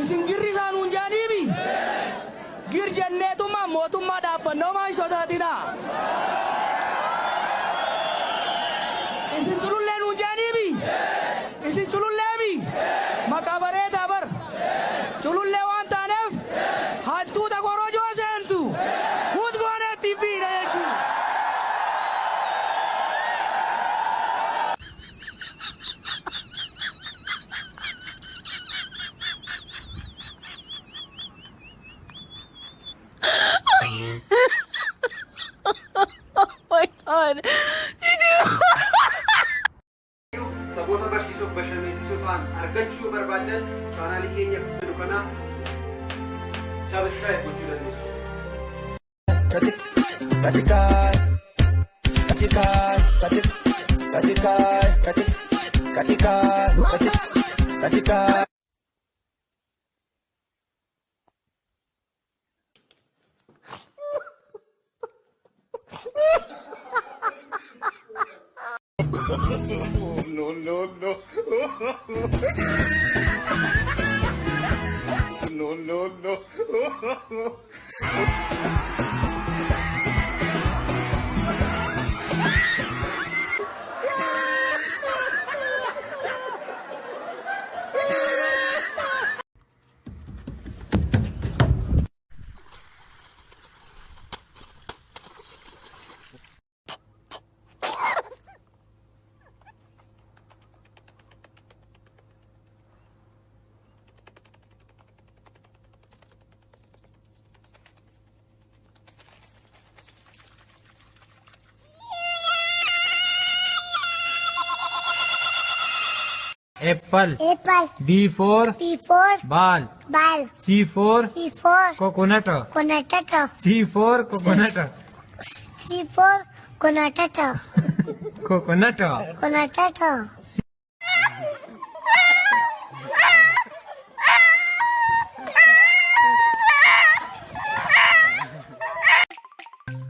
Isin girrisaa nuun jedhaniimi? Gir jenneetuma mootummaa dhaabbanna homaa hin sodaatinaa. Isin culullee nuun jedhaniimi? Isin cululleemi? Maqaa bareedaa bar. Culullee waan taaneef hantuuta korojoo seentu hut goonee ittiin fiina jechuudha. Oh my god. Taphoota barsiisoof bashannansiisoo ta'an argachuu yoo barbaaddan chaanaalii keenya jedhu kana subscribe gochuu dandeessu. Katika, katika, katika, katika, katika, katika, katika, katika. No, no, no. No, no, no. Apple. Apple. B for B for ball. Ball. C for C for coconut. Coconut. C for coconut. C for coconut. Coconut. Coconut.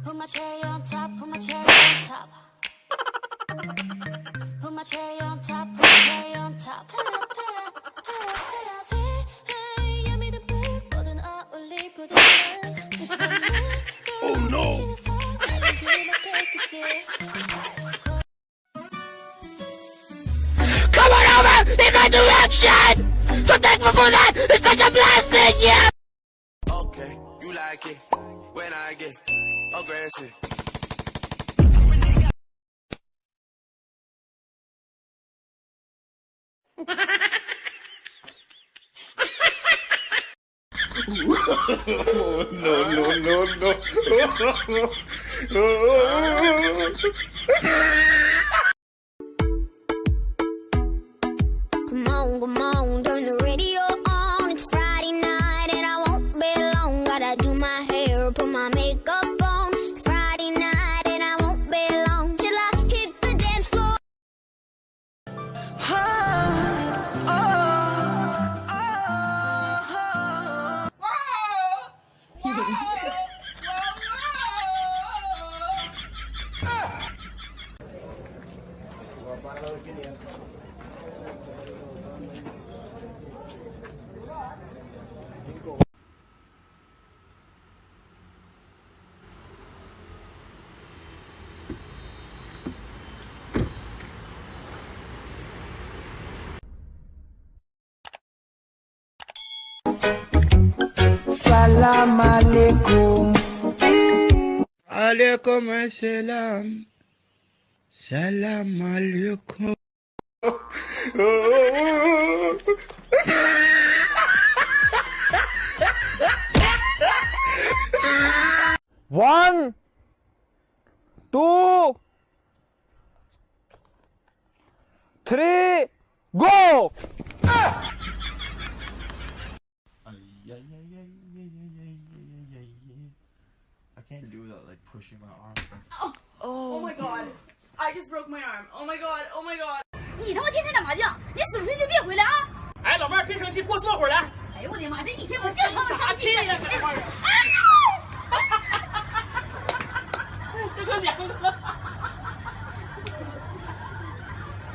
Put my cherry on top, put my cherry on top. Put my cherry on top, put my cherry on top. Oh no! Come on over in my direction! So thankful for that! It's such a blessing, yeah! Okay, you like it when I get aggressive. No, no, no, no. Come on, come on, turn the radio on. It's Friday night and I won't be long. Gotta do my hair, put my makeup on. It's Friday night and I won't be long till I hit the dance floor. Salam alaikum. Alaikum assalam. Salam alaikum. 1, 2, 3, go! I can't do without like pushing my arm. Oh my god. I just broke my arm. Oh my god. Oh my god. 你他妈天天打麻将，你死出去就别回来啊！哎，老妹儿别生气，给我坐会儿来。哎呦我的妈，这一天我这他妈啥气呀？搁这块儿。这可凉了。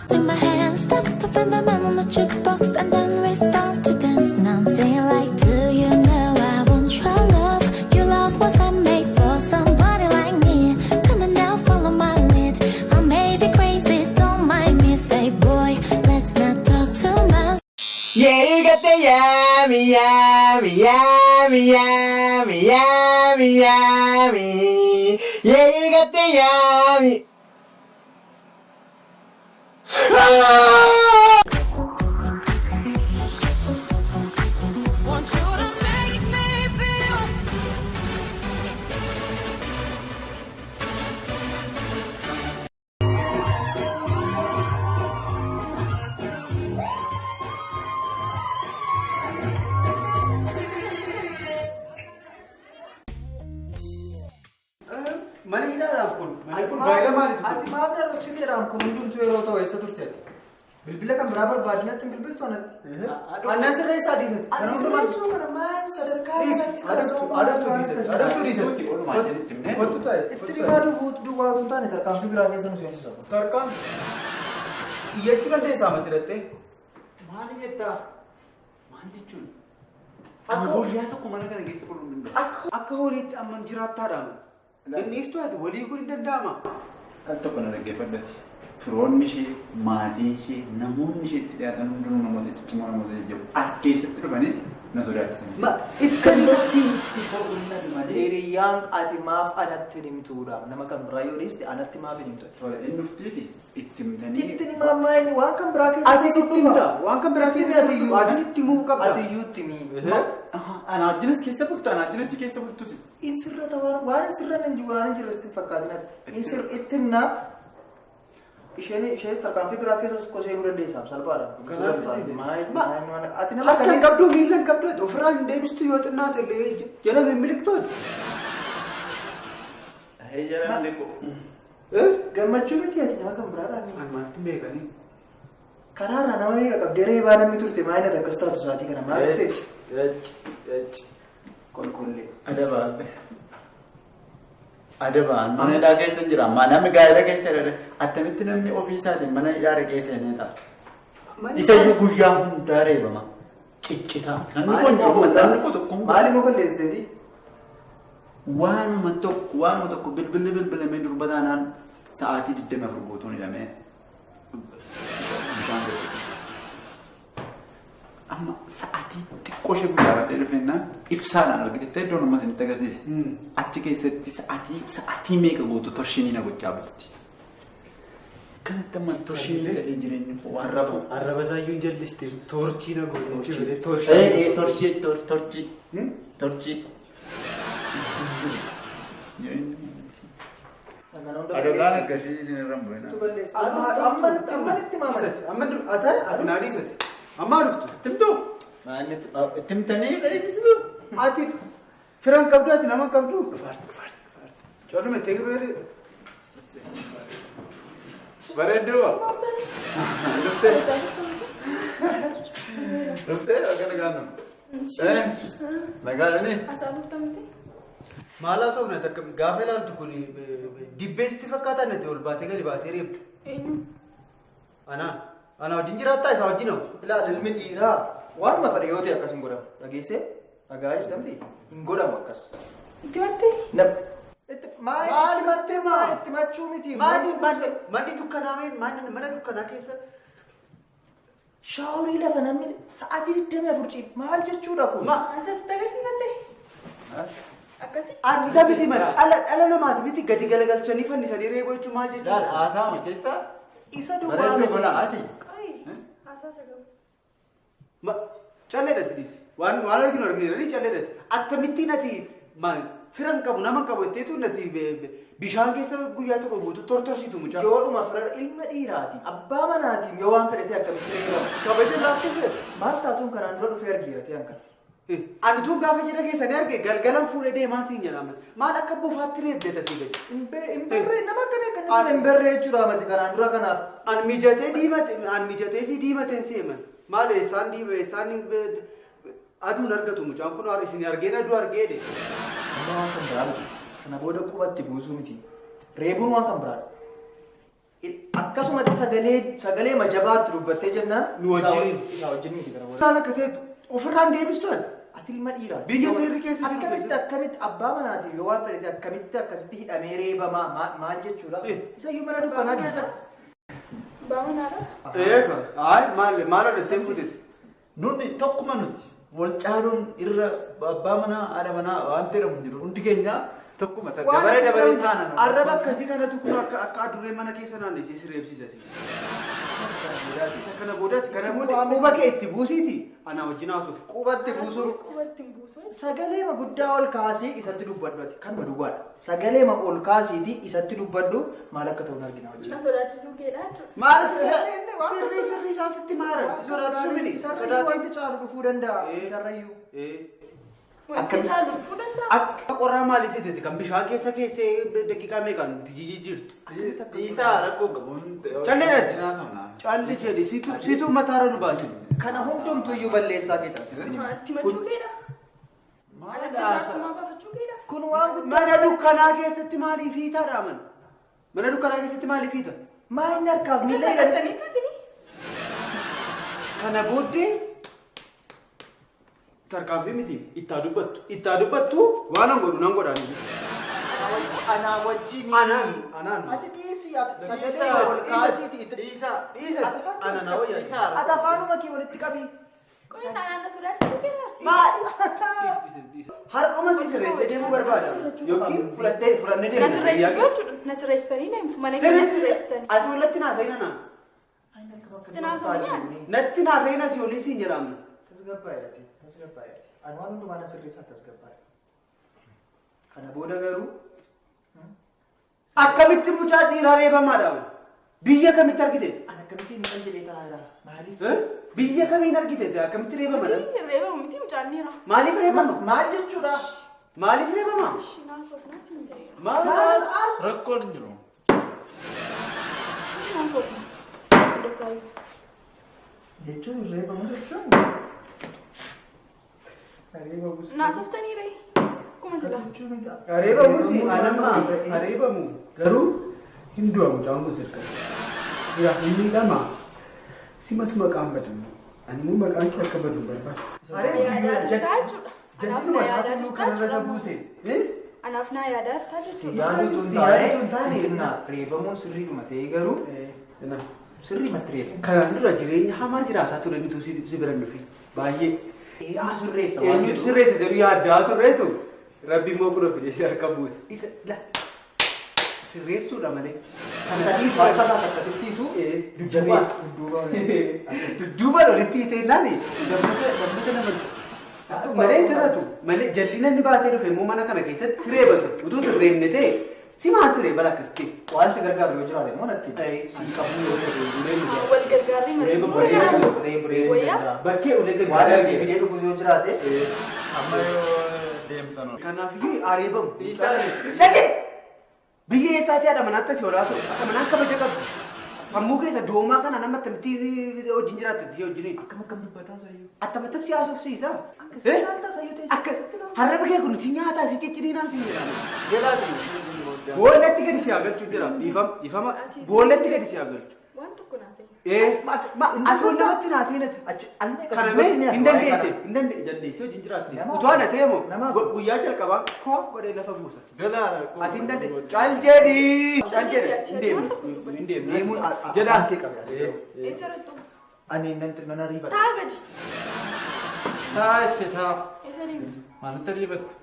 Take my hand, stop, put the man on the jukebox, and then we start to dance. Now I'm singing. Yeah, you got the yummy, yummy, yummy, yummy, yummy, yummy. Yeah, you got the yummy. Ah! Want you to make me feel. Mana hidhaadhaaf kun mana kun baay'ee maalitu? Ati maaf na dhoksiteedhaaf kun hundumtuu yeroo ta'u eessa turte? Bilbila kan biraa barbaadinatti hin bilbiltu anatti. Annan sirreessaa dhiisate. Ani sirreessuu kana maal sadarkaa kanatti Adabtuu dhiisate. Adabtuu dhiisate. Kottu taa'e. Itti dhibbaa duwwaa utuu hin taane tarkaanfii biraa keessa nu seensisa. Tarkaanfii. Iyyachuu dandeessaa amatti hidhattee? Maali jettaa? Maal jechuun? Akka guyyaa tokko mana kana keessa buluu hin danda'u. Akka horiitti amman jiraattaadhaan. Innis to'atu walii kun hin danda'ama. Al tokko na dhaggeeffadhati. Firoonni ishee, maatiin ishee, namoonni ishee itti dhiyaatan hundinuu namoota ciccimoo namoota jajjaboo as keessatti dhufanii na sodaachisan. Itti ba'uun malee. Hiriyyaan ati maaf anatti hin himtuudha. Nama kan biraa yoo dhiiste anatti maaf hin himtu. Tole inni dhufteeti itti himtanii. Itti himaa maayini waan kan biraa keessa. Ati itti himta. Waan kan biraa keessa ati iyyuu ati itti himuu qabda. Ati iyyuu itti himi. Ana wajjinas keessa bultu ana wajjin achi keessa bultus. In sirrata waan hin sirranne hin jiru waan hin jirre sitti hin fakkaatin ati. In sir itti himnaa. Isheen ishees tarkaanfii biraa keessas koseenuu dandeessaaf salphaadha. Ati nama Harka hin qabdu miila hin qabdu ofirraa hin deebistu yoo xinnaate illee jala mimmiliktooti. Jala miliqu. Gammachuu miti ati nama kan biraadhaan. Ani maalitti beekanii? Karaarraa nama meeqa qabdee reebaa namni turte maayinati akkas taatu sa'aatii kana maal turte? Qulqullee. Adabaa. Adabaan mana hidhaa keessa jira. Namni gaa'ela keessa jira. Attamitti namni ofii isaatiin mana hidhaa keessa hin ta'a. Isa iyyuu guyyaa hundaa reebama. Ciccitaa. Namni kun jiru namni kun tokko. Maali moo balleessiteeti? Waanuma tokko waanuma tokko bilbilli bilbilamee durba taanaan sa'aatii 24 guutuun hidhamee bishaan gadi. Amma sa'aatii xiqqoo ishee guyyaa dhufeennaan ibsaadhaan argitetti iddoon amma isinitti agarsiise. Achi keessatti sa'aatii meeqa guutuu torshinii na gochaa bulti. Kanatti amma torshinii galee jireenyi koo waan rabu. Arraba isaayyuu hin jalliste toorchii na goote jechuudha. Torchii torchii torchii. Adabaan akkasii isin irra hin bu'ina. Amma itti maamilatti. Amma ati naa dhiisate. Amma dhuftu. Timtuu. Itti himtanii dhageessisu. Ati firan qabdu ati nama qabdu. Dhufaarti dhufaarti dhufaarti. Caaluma itti eeguu Bareedduu. Dhuftee. Dhuftee akka nagaan nama. Nagaadhani. Maal haasofna takka gaafa ilaaltu kun dibbee sitti fakkaataa natti ol baatee gadi baatee reebdu. Eenyu? Anaa. Ana wajjin jiraattaa isa wajjin hoo? Ilaali ilmi dhiiraa waanuma fedhe yoo ta'e akkas hin godhamu. Dhageessee dhagaa jirta miti hin godhamu akkas. Itti mattee? Maali mattee maa itti machuu miti. Manni dukkanaa mana dukkanaa keessa shaaworii lafa namni sa'aatii 24 ciib maal jechuudha kun? Asas agarsiifatte? Akkasi? Ati isa miti mana dhala namaati miti gadi galagalchanii fannisanii reebuu jechuun maal jechuudha? Laal haasaa keessa isa duwwaa miti. Ati. Haasaa sagalu. Calleedhati dhiisi. Waan arginu arginu calleedhati. Akkamittiin ati maal firan qabu nama qabu jetteetu nati bishaan keessa guyyaa tokko guutuu tortorsitu mucaa. Yoodhuma fira ilma dhiiraati. Abbaa manaatiin yoo waan fedhate akkamitti reebama. Kabaja laaftee fedhe. Maal taatuun kanaan dura dhufee argeera ta'an kana. Ani tun gaafa jedha keessanii arge galgalan fuudhee deemaan siin jedhama. Maal akka buufaatti reebde tasii gadi. Hin berree nama akkamii akka inni hin berree jechuudha mati kanaan dura kanaaf. An mijatee diimate an mijatee fi diimateen seeman. Maal eessaan diima eessaan aduun argatu mucaan kun isin argeen aduu argee de. Amma waan kan biraa miti. Kana booda qubatti buusuu miti. Reebuun waan kan biraadha. Akkasumatti sagalee majabaatti dubbattee jennaan. Nu wajjin. Isaa wajjin miti kana booda. Maal akkasii ofirraan deebistu ati. Ati ilma dhiiraati. Biyya seerri keessa jiru Akkamitti akkamitti abbaa manaatiin yoo waan fedhate akkamitti akkasitti hidhamee reebamaa maal jechuudha? Isa iyyuu mana dukkanaa keessatti. Abbaa manaadha? Eega. Ayi maal maal adda seen fuuteeti? Nunni tokkuma nuti wal caaluun irra abbaa manaa haadha manaa waan ta'eef hin jiru hundi keenya tokkuma dabaree dabaree taana. Arraba akkasii kanatu kun akka adurree mana keessa naannessee si reebsisa si. Isa kana boodaatti kana booda quba kee itti buusiiti ana wajjin haasuuf. Qubatti buusuun sagalee guddaa ol kaasii isatti dubbadhu ati kanuma duwwaadha. Sagalee ol kaasiiti isatti dubbadhu maal akka ta'u argina wajjin. Na sodaachisuu keedha jechuudha. Maal sirrii sirrii isaan sitti maaran si sodaachisuu miti. Sirrii wanti caalu dhufuu danda'a isarrayyuu. Wanti caalu dhufuu danda'a. Akka qorraa maalii sitti kan bishaan keessa keessee daqiiqaa meeqaan jijjiirtu. Dhiisaa rakkoo qabu. Calleedhaatti. Calli jedhi situ mataarra nu baasin. Kana hundumtuu iyyuu balleessaa keessa sitti hima. Itti machuu keedha. Kun waan guddaa. Mana dukkanaa keessatti maaliif hiitaadha mana? Mana dukkanaa keessatti maaliif hiita? Maa inni harkaaf miila hidhanii? Sagaltaniitu isinii. Kana booddee tarkaanfii miti ittaa dubbattu. Ittaa dubbattu waan an godhu nan godhaan. Anaa wajjin. Anaan anaan. Ati dhiisii ati sagalee ol kaasiiti itti dhiisa dhiisa. Ana na wayya. Ati afaanuma kee walitti qabi. Kun anaan na sodaachisuu keedhaati. Maal? Har'uma si sirreessee deemuu barbaada. Yookiin fudhadhee fudhannee deemna. Na sirreessitu jechuudha. Na sirreessitanii deemtu. Mana keenya sirreessitanii. Asii walitti naasa'ina naa. Sitti naasa'u Natti naasa'ina si olii siin jedhamu. Tasgabbaa'eeti. Tasgabbaa'eeti. Ani waan hundumaa na sirreessaa tasgabbaa'e. Kana booda garuu. Akkamitti mucaa dhiiraa reebamaadha? Biyya kamitti argite? Ani akkamittiin hin jedhee taa'aadha. Maaliif? Biyya kamiin argite? Akkamitti reebama? Miti reebamu miti mucaan dhiiraa. Maaliif reebama? Maal jechuudha? Maaliif reebama? Naasoof naasiin jedheera. Maal? Rakkoon hin jiru. Naasoof. Hundasaayyuu. Jechuun reebamu jechuun. Naasoftanii ree. Kuma silaa. Reebamus anamma reebamu garuu hin du'a mucaan kun sirka. Yaa hin miidhama. Simatu maqaan badamu. Ani immoo maqaan kee akka badu barbaada. Yaadaa jirtaa jechuudha. Jal'inuma isaatu immoo kanarra isa buuse. Anaaf naa yaadaa jirtaa jechuudha. Yaaduutu hin taane reebamuun sirriidhuma ta'ee garuu sirriimatti reebamu. Kanaan dura jireenya hamaa jiraataa ture nuti si bira dhufe baay'ee. Eenyu sirreessa waan Eenyutu sirreessa jedhu yaaddaa turreetu Rabbi immoo kun fide si harka buuse. Isa la sirreessuudha malee. Sadiitu harka isaas akkasittiitu jabeessa dudduuba walitti hiitee naani dabbata nama malee sirratu malee jallina inni baatee dhufe immoo mana kana keessatti siree batu utuu hin reebne ta'e si maan siree bala akkasitti. Waan si gargaaru yoo jiraate immoo natti si qabu yoo ta'e Wal gargaarri malee. Reebu Bakkee ulee waan gargaaru. asii fidee dhufu yoo jiraate Amma yoo deemtan. Kanaafiyyuu areebamu. Dhaqe! Biyya eessaati haadha manaatti asii olaa ture. Haadha manaan kabaja qabdu. Sammuu keessa doomaa kana nama attamitti wajjin jiraatte si wajjin. Akkam akkam dubbataa sayyoo. Attamitti si haasofsiisa. Akkas Akkas harraba kee kun si nyaataa si cicciriinaan si jedhama. Jalaas Boollatti gadi si haa galchu jira. Dhiifama dhiifama. Boollatti gadi si haa galchu. Waan tokko naasee. As wal namatti naaseenati. Kana mee hin dandeesse hin dandeesse wajjin jiraatte. Utuu ana ta'e moo guyyaa jalqabaa koo godhee lafa buusa. Ati hin dandeesse. Cal jedhi. Cal jedhi. Hin deemne. Hin deemne. Deemuun Jedhaa. kee qabe. Eessa rattu? Ani nan ariifadha. Taa gadi. Taa itti taa. Eessa deemtu? Maalitti ariifattu?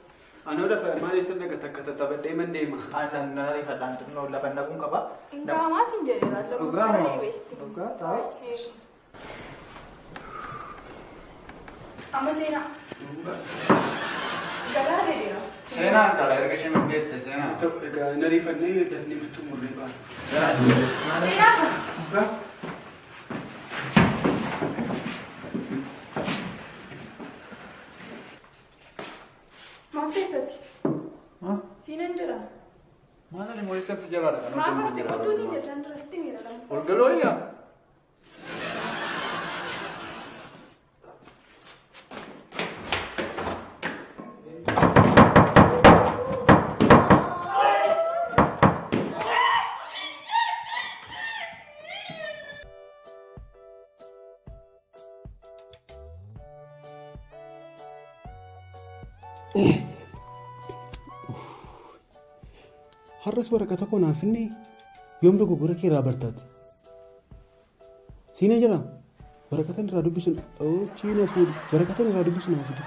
Anoo lafa maal eessa naga takka tattaphadhee man deema. Ani nan ariifadha. Ani xinnoo lafa naquun qaba. Dhugaamaa siin jedheera. Dhugaa moo? Dhugaa taa'e. Amma seenaa. Galaa jedheera. Seenaan qala erga isheen hojjette seenaa. Egaa hin ariifannee dafnee xumurree baana. Seenaa kana. Dhugaa. Maaf keessatti? Siinan jira. Maal ani moorisan si jalaadha kan Maaf hafte qottuu siin jechaan dura sitti miira lama. Ol galooyyaa. Har'as waraqata koo naaf finne yoom dogoggora kee irraa bartaati? Siina jira? Waraqatan irraa dubbisuun chiina fuudhi. Waraqatan irraa dubbisuun haa fidi.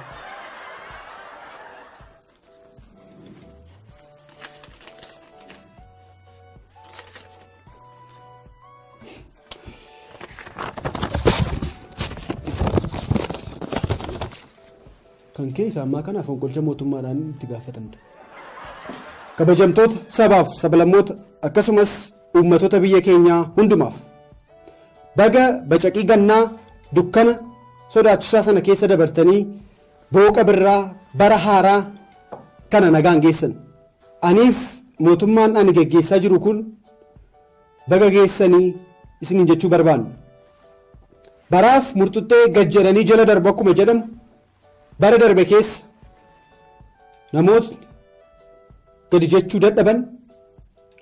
Kan kee isa ammaa kanaaf fonqolcha mootummaadhaan itti gaafatamta. Kabajamtoota sabaaf sablammoota akkasumas uummattoota biyya keenyaa hundumaaf baga bacaqii gannaa dukkana sodaachisaa sana keessa dabartanii booqa birraa bara haaraa kana nagaan geessan. Aniif mootummaan ani geggeessaa jiru kun baga geessanii isiniin jechuu barbaanna. Baraaf murtuttee gad jedhanii jala darbu akkuma jedhamu bara darbe keessa namootni gadi jechuu dadhaban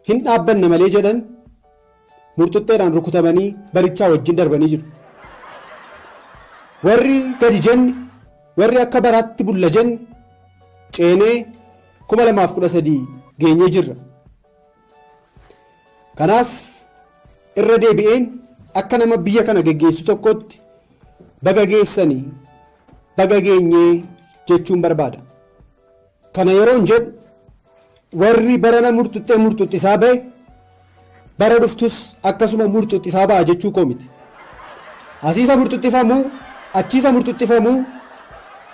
hin dhaabbanne malee jedhan murtutteedhaan rukutamanii barichaa wajjin darbanii jiru. Warri gadi jenne warri akka baraatti bulla jenne ceenee 2013 geenyee jirra. Kanaaf irra deebi'een akka nama biyya kana geggeessu tokkotti baga geessanii baga geenyee jechuun barbaada. Kana yeroon jedhu warri barana murtuttee murtuttisaa ba'e bara dhuftus akkasuma murtuttisaa ba'a jechuu koo miti. Asiisa murtuttifamuu achiisa murtuttifamuu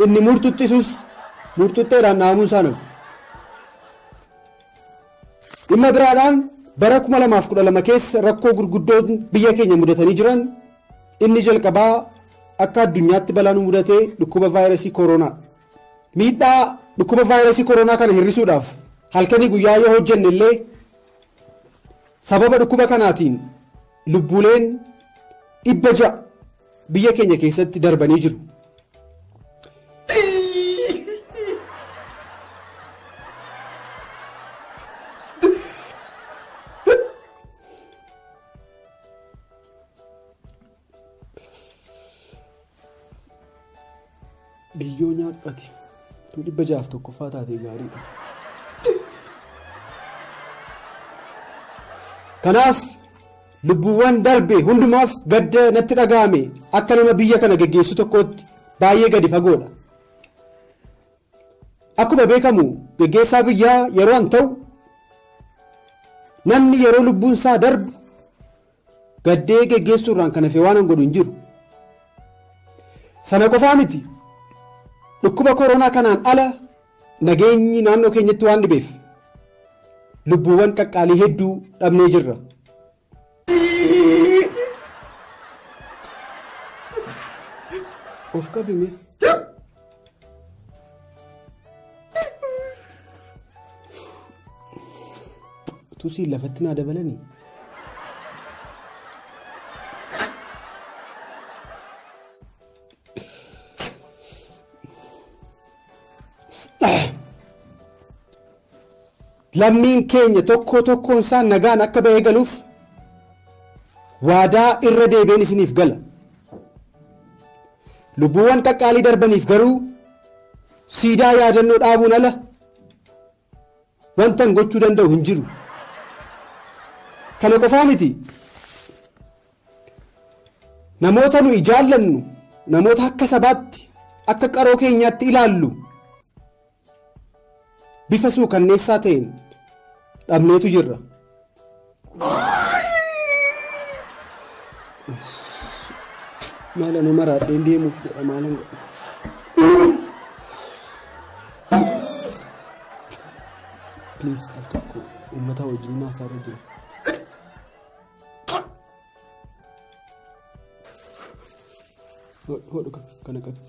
inni murtuttisus murtutteedhaan dhaamuun isaa nafu. Dhimma biraadhaan bara 2012 keessa rakkoo gurguddoon biyya keenya mudatanii jiran inni jalqabaa akka addunyaatti balaan mudatee dhukkuba vaayirasii koronaa. Miidhaa dhukkuba vaayirasii koronaa kana hir'isuudhaaf halkanii guyyaa yoo hojjenne illee sababa dhukkuba kanaatiin lubbuuleen 600 biyya keenya keessatti darbanii jiru. Biyyoo nyaadhu ati. Tu 601ffaa taatee gaariidha. Kanaaf lubbuuwwan darbe hundumaaf gadda natti dhaga'ame akka nama biyya kana geggeessu tokkootti baay'ee gadi fagoodha. Akkuma beekamu geggeessaa biyyaa yeroo an ta'u namni yeroo lubbuun isaa darbu gaddee geggeessuurraan kan hafe waan an godhu hin jiru. Sana qofaa miti. Dhukkuba koronaa kanaan ala nageenyi naannoo keenyatti waan dhibeef lubbuuwwan qaqqaalii hedduu dhabnee jirra. Of qabime. Tusii lafatti naa dabalanii. Lammiin keenya tokko tokkoon isaa nagaan akka ba'ee galuuf waadaa irra deebiin isiniif gala. Lubbuuwwan qaqqaalii darbaniif garuu siidaa yaadannoo dhaabuun ala wantan gochuu danda'u hin jiru. Kana qofaa miti. Namoota nuyi jaallannu, namoota akka sabaatti, akka qaroo keenyaatti ilaallu bifa suukanneessaa ta'een dhabneetu jirra. Maal anoo maraadheen deemuuf jedha maalan godha. Please al tokko uummata wajjin haasaarra jira. Hodhu kana qabi.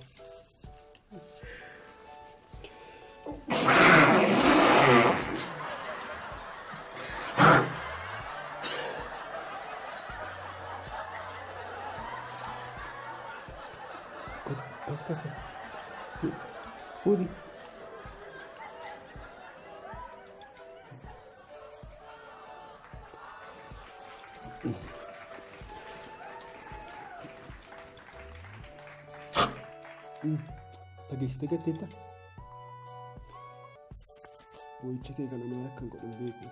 Kas kas kas. Fuudhi. Dhageessitee gatteetta? Boo'icha kee kana maal akkan godhu hin beeku.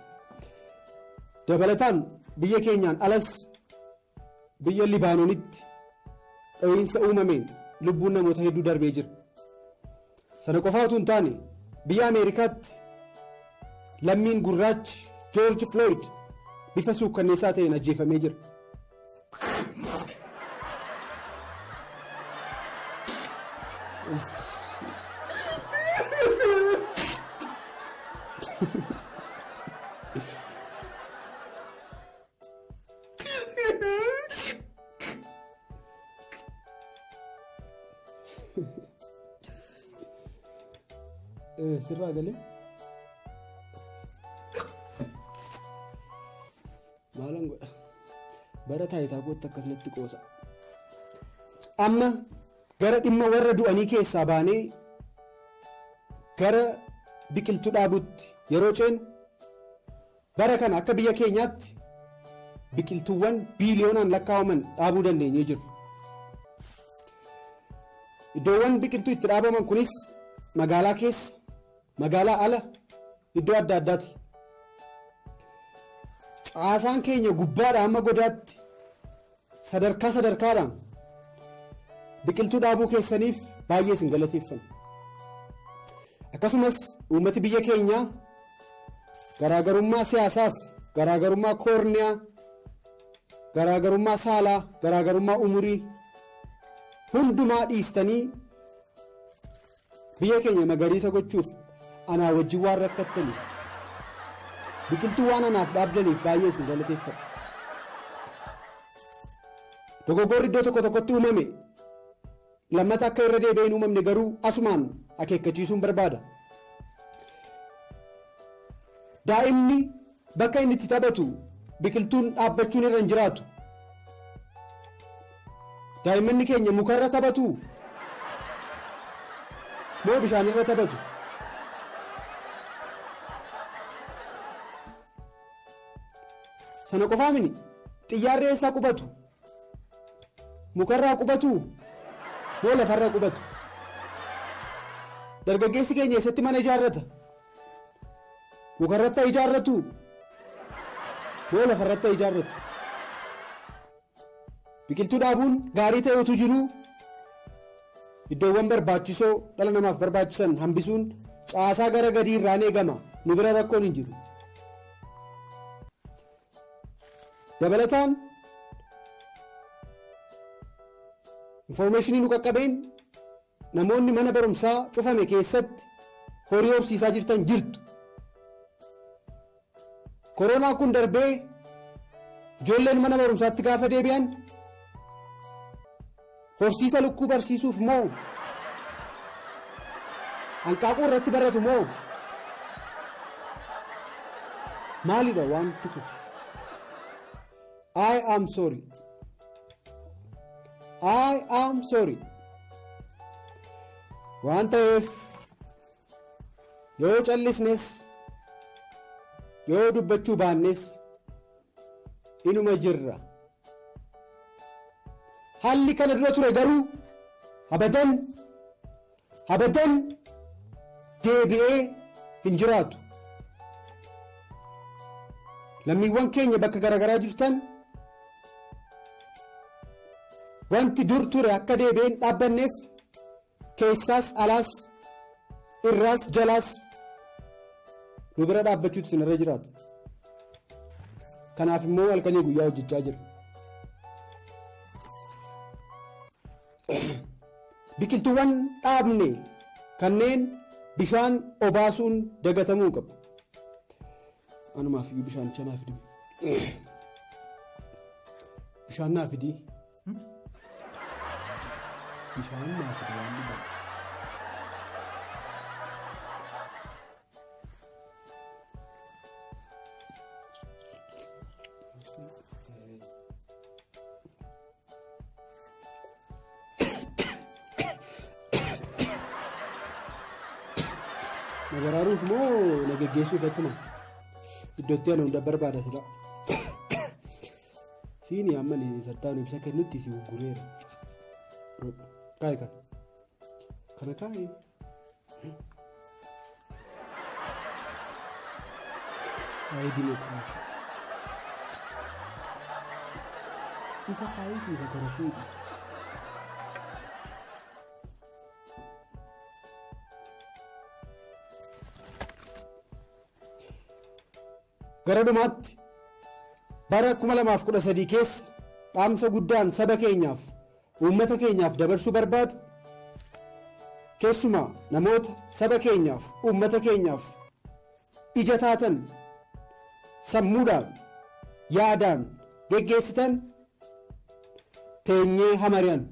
Dabalataan biyya keenyaan alas biyya Libaanoonitti dho'iinsa uumameen lubbuun namoota hedduu darbee jira. Sana qofaa utuu hin taane biyya Ameerikaatti lammiin gurraachi George Floyd bifa suukkanneessaa ta'een ajjeefamee jira. Sirraa galee maalan godha bara taayitaa kootti akkasumatti qoosa. Amma gara dhimma warra du'anii keessaa baanee gara biqiltuu dhaabuutti yeroo ceenu bara kana akka biyya keenyaatti biqiltuuwwan biiliyoonaan lakkaa'aman dhaabuu dandeenyee jirra. Iddoowwan biqiltuu itti dhaabaman kunis magaalaa keessa, magaalaa ala, iddoo adda addaati. Caasaan keenya gubbaadhaa hamma godaatti sadarkaa sadarkaadhaan biqiltuu dhaabuu keessaniif baay'ee isin galateeffanna. Akkasumas uummati biyya keenyaa garaagarummaa siyaasaaf, garaagarummaa koorniyaa, garaagarummaa saalaa, garaagarummaa umurii hundumaa dhiistanii biyya keenya magariisa gochuuf anaa wajjin waan rakkattaniif biqiltuu waan anaaf dhaabdaniif baay'ee isin galateeffadha. Dogoggorri iddoo tokko tokkotti uumame lammata akka irra deebi'ee hin uumamne garuu asumaan akeekkachiisuun barbaada. Daa'imni bakka inni itti taphatu biqiltuun dhaabbachuun irra hin jiraatu. Daa'immanni keenya mukarra taphatu moo bishaanirra taphatu? Sana qofaa mini xiyyaarri eessaa qubatu? Mukarraa qubatu moo lafarra qubatu? Dargaggeessi keenya eessatti mana ijaarrata? Mukarratti haa ijaarratu moo lafarratti haa ijaarratu? Biqiltuu dhaabuun gaarii ta'e utuu jiruu iddoowwan barbaachisoo dhala namaaf barbaachisan hambisuun caasaa gara gadii irraan eegama. Nu bira rakkoon hin jiru. Dabalataan infoormeeshinii nu qaqqabeen namoonni mana barumsaa cufame keessatti horii horsiisaa jirtan jirtu. Koronaa kun darbee ijoolleen mana barumsaatti gaafa deebi'an horsiisa lukkuu barsiisuuf moo hanqaaquu irratti baratu moo maalidha wanti kun? I am sorry. I am sorry. Waan ta'eef yoo callisnes yoo dubbachuu baannes inuma jirra. Haalli kana dura ture garuu abadan abadan deebi'ee hin jiraatu. Lammiiwwan keenya bakka garaagaraa jirtan wanti dur ture akka deebi'ee hin dhaabbanneef keessaas alaas irraas jalaas nu bira dhaabbachuutu isinirra jiraata. Kanaaf immoo halkanii guyyaa hojjechaa jira. Biqiltuuwwan dhaabne kanneen bishaan obaasuun dagatamuu qabu. Anumaaf iyyuu bishaanicha naa fidi. Bishaan naa fidi. Bishaan naa fidi waan dhugamu. Na baraaruuf moo na geggeessuuf achuma iddootti ana hunda barbaada sila. Siini amma ni sattaan ibsa kennutti si gurgureera. Kaayi kana. Kana kaayi. Waa'ee dimookiraasii. Isa kaayitu isa kana fuudhi. Gara dhumaatti bara 2013 keessa dhaamsa guddaan saba keenyaaf uummata keenyaaf dabarsuu barbaadu keessumaa namoota saba keenyaaf uummata keenyaaf ija taatan sammuudhaan yaadaan geggeessitan teenyee haa mari'annu.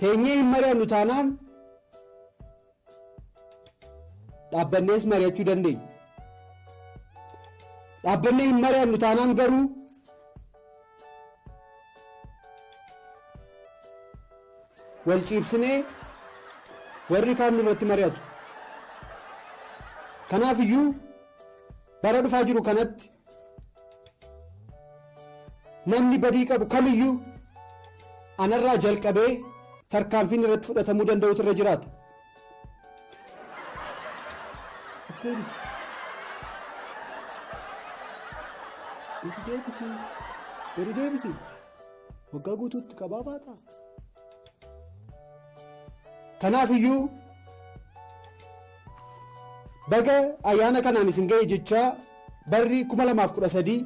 Teenyee hin mari'annu taanaan dhaabbannees mari'achuu dandeenya. Dhaabbannee hin mari'annu taanaan garuu wal ciibsinee warri kaan nurratti mari'atu. Kanaaf iyyuu bara dhufaa jiru kanatti namni badii qabu kamiyyuu anarraa jalqabee tarkaanfiin irratti fudhatamuu danda'utu irra jiraata. Gadi deebisi. Waggaa guutuutti qabaa baata. Kanaaf iyyuu baga ayyaana kanaan isin ga'e jechaa barri 2013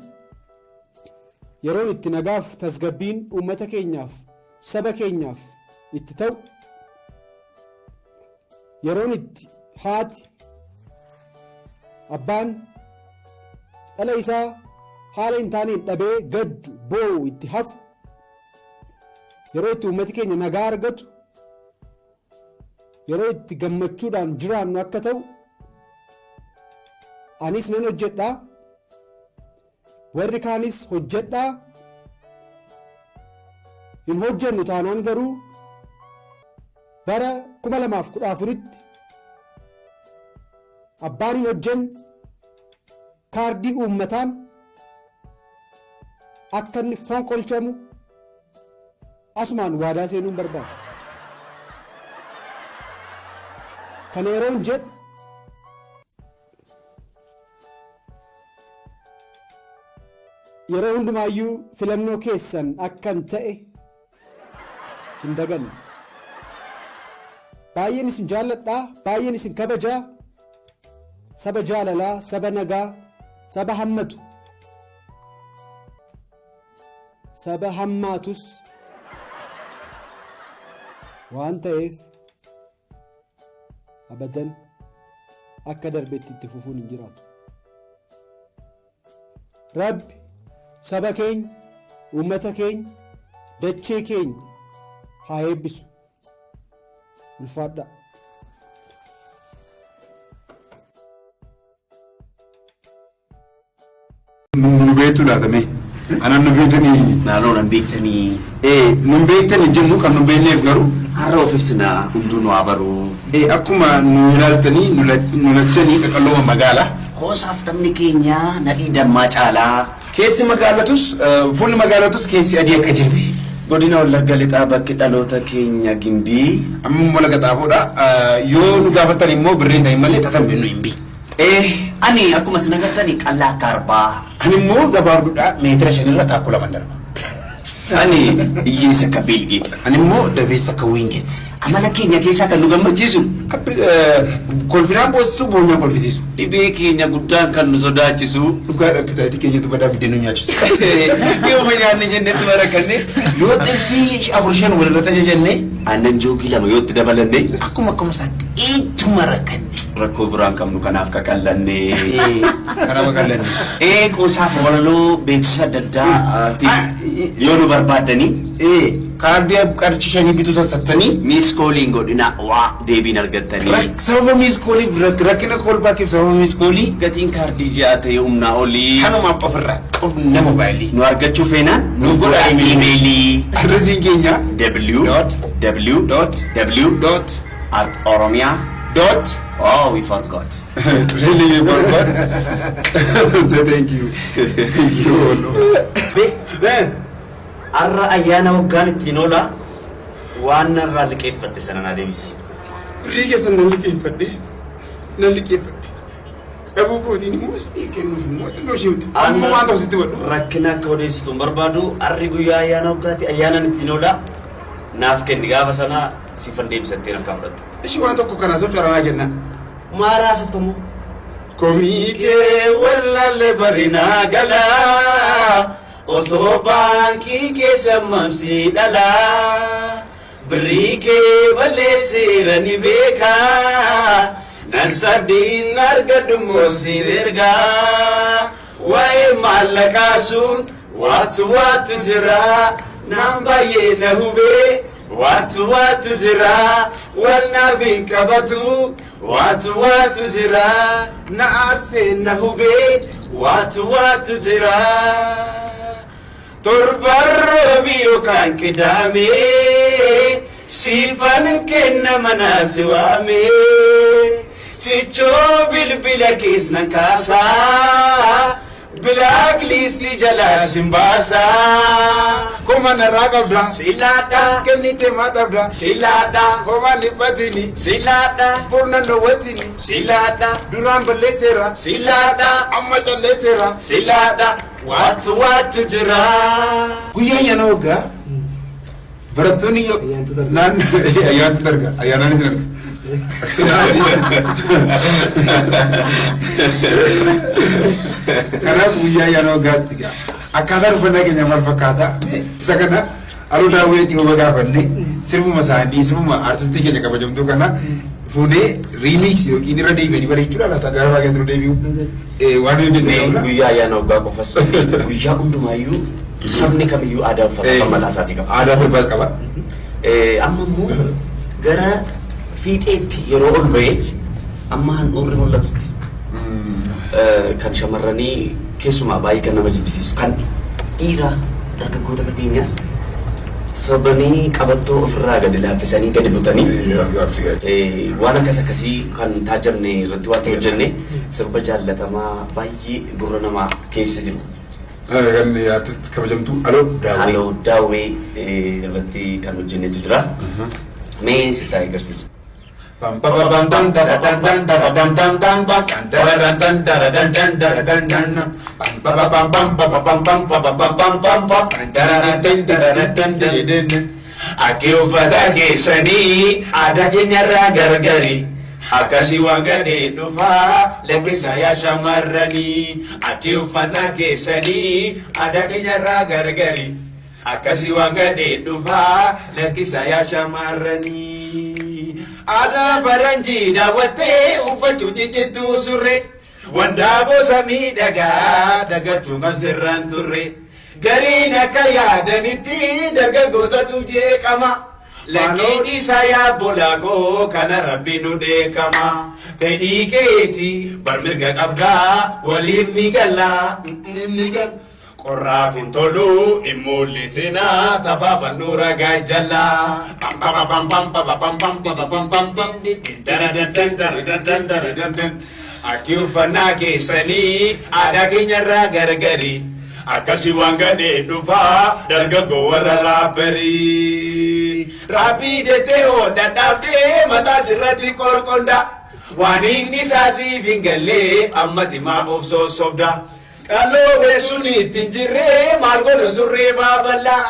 yeroon itti nagaaf tasgabbiin uummata keenyaaf saba keenyaaf itti ta'u yeroon itti haati abbaan dhala isaa haala hin taaneen dhabee gaddu boo'u itti hafu yeroo itti uummati keenya nagaa argatu yeroo itti gammachuudhaan jiraannu akka ta'u anis nan hojjedhaa warri kaanis hojjedhaa hin hojjennu taanaan garuu bara 2014tti abbaan hin hojjenne kaardii uummataan akka inni fonqolchamu asumaan waadaa seenuun barbaada. Kana yeroon jedhu yeroo hundumaayyuu filannoo keessan akkan ta'e hin daganne. Baay'een isin jaalladhaa, baay'een isin kabajaa, saba jaalalaa, saba nagaa, saba hammatu, saba hammaatus waan ta'eef abadan akka darbetti itti fufuun hin jiraatu. Rabbi saba keenya, uummata keenya, dachee keenya haa eebbisu. Ulfaadhaa. Nu beektu laatame. Anaan nu beektanii. Naannoo nan beektanii. Nu beektanii jennu kan nu beekneef garuu. Har'a of ibsinaa hunduu nu haa baruu. Akkuma nu ilaaltanii nu lachanii qaqallooma magaalaa. Koosaaf taphni keenya nadhii dammaa caalaa. Keessi magaalatus fuulli magaalatus keessi adii akka jirbi. Godina Wallagga Lixaa bakki dhaloota keenya Gimbii. Amma Wallagga Xaafoodha. Yoo nu gaafatan immoo birreen ta'in malee tatan bennu hin bi. Ani akkuma isin agartani qal'aa akka arbaa. Ani immoo gabaabduudha meetira 5 irra taakkuu 2 darba. Ani hiyyeessa akka Biilgeet. Ani immoo dabeessa akka Wiingeet. Amala keenya keessaa kan nu gammachiisu. Kolfinaan boosisu boonyaan kolfisiisu. Dhibee keenya guddaan kan nu sodaachisu. Dhugaadha appitaayitii keenyatu badaa biddeen nu nyaachisu. Yooma nyaanne jennetti barakanne. Yoo xibsii 4 5 walirratti ajajannee. Aannan joogii 2 yoo itti dabalanne. Akkuma akkuma isaatti ittuma rakkanne. Rakkoo biraan qabnu kanaaf qaqallanne. Kanaaf qaqallanne. Qoosaaf walaloo beeksisa adda addaa yoo nu barbaaddanii. Kaardii qarshii 5 bituu sassattanii. Miiskooliin godhina waa deebiin argattanii. Sababa miiskoolii rakkina kolbaakeef sababa miiskoolii. Gatiin kaardii ji'a ta'e humnaa olii. Kanumaaf ofirraa qofna moobaayilii. Nu argachuu feenaan. Nu godhaa iimeelii. Adresiin keenya. w w w at oromia dot. Oh, we forgot. Really, we forgot? Thank you. You know. Arra ayyaana waggaan ittiin oola waan narraa liqeeffatte sana naa deebisi. Birrii keessan nan liqeeffadhe. Nan liqeeffadhe. Dhabuu kootiin immoo isinii kennuuf immoo xinnoo ishee miti. Amma waan ta'u sitti godhu. Rakkina akka odeessitu hin barbaadu. Arri guyyaa ayyaana waggaati ayyaanan ittiin oola naaf kenni gaafa sana siifan deebisattee harkaa fudhatte. Ishii waan tokko kana socho'aa naa kenna. Maal haasoftu immoo? Komii kee wallaalle barinaa galaa. Osoo baankii keessa mamsii dhalaa. Birrii kee balleesseera ni beekaa. Nan saddiin argadhu moosiin ergaa. Waa'ee maallaqaa sun waatu waatu jira. Naan baay'ee na hubee waatu waatu jira. Wal naaf hin qabatu waatu waatu jira. Na aarsee na hubee waatu waatu jira. Torban roobii yookaan qidaamee siifan kenna manaa si waamee sichoo bilbila kees nan kaasaa bilaak liistii jalaa sin baasaa. Koma narraa qabda. Silaadha. Kennitee maa dhabda. Silaadha. Homaa dhiphatini. Silaadha. Borna dawwatini. Silaadha. Duraan balleesseera. Silaadha. Amma calleesseera. Silaadha. Waatu waatu jira. Guyyaa ayyaana waggaa barattoonni naannoo ayyaantu darga ayyaanaanis darga. Kanaaf guyyaa ayyaana waggaatti akkaataan uffannaa keenya maal fakkaata isa kana Aloo Daawwee dhiyoo gaafanne sirbuma isaanii sirbuma artistii keenya kabajamtuu kana fuudhee riimiks yookiin irra deebi'anii bareechuudha laata gara baay'ee irra deebi'u waan hojjete qabna. Guyyaa ayyaana waggaa qofas guyyaa hundumaayyuu sabni kamiyyuu aadaa uffata kan mataa isaatii qaba. Aadaa sirbaas qaba. Amma immoo gara fiixeetti yeroo ol ba'ee amma handhuurri mul'atutti kan shamarranii keessumaa baay'ee kan nama jibbisiisu kan dhiiraa dargaggoota keenyaas sobanii qabattoo ofirraa gadi laaffisanii gadi butanii waan akkas akkasii kan taajabne irratti waan hojjenne sirba jaallatamaa baay'ee gurra namaa keessa jiru. Kan artist kabajamtuu Aloo Daawwee. Aloo Daawwee irratti kan hojjennetu jira. Mee sitti agarsiisu. Akki uffata keessanii aadaa keenyarraa gargari. Akkasii waan gadhee dhufaa lakkisa yaa shamarranii. Akki uffata keessanii aadaa keenyarraa gargari. Akkasii waan gadhee dhufaa lakkisa yaa shamarranii. Aadaa faranjii daawwattee uffachuu ciccittuu surree. Wandaaboo samii dhagaa dagachuun kan sirraan turre. Gariin akka yaadanitti dargaggootatu jeeqama. Lakkii isaa yaabbolaa koo kana rabbi nu dheekama. Fedhii keeti bar mirga qabdaa waliif ni galla. Qorraaf hin tolu hin mul'isinaa tafaafannuu ragaa jallaa. Akki uffannaa keessanii aadaa keenyarraa gargari. Akkasii waan gadhee dhufaa dargaggoo warra raabbarii. Raabbii jettee hoo dadhabdee mataa sirratti qorqonda. Waan inni isaa siif hin gallee amma dimaa of sossobda. Qaloo beesuun ittiin jirree maal godhu surree baaballaa.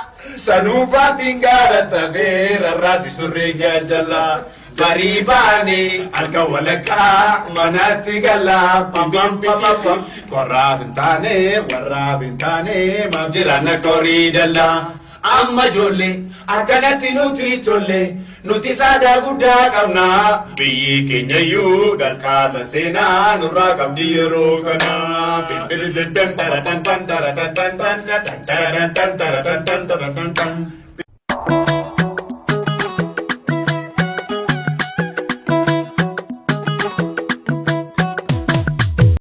Sanuu baatiin gaara tafee rarraati surree jaajallaa. Barii baanee harka walakkaa manatti galaa. Pam pam pam pam. Qorraaf hin taane warraaf hin taane maaf jiraan akka horii dallaa. Amma ijoollee akkanatti nuti tolle nuti saadaa guddaa qabna. Biyyi keenya iyyuu dalqaata seenaa nurraa qabdi yeroo kana.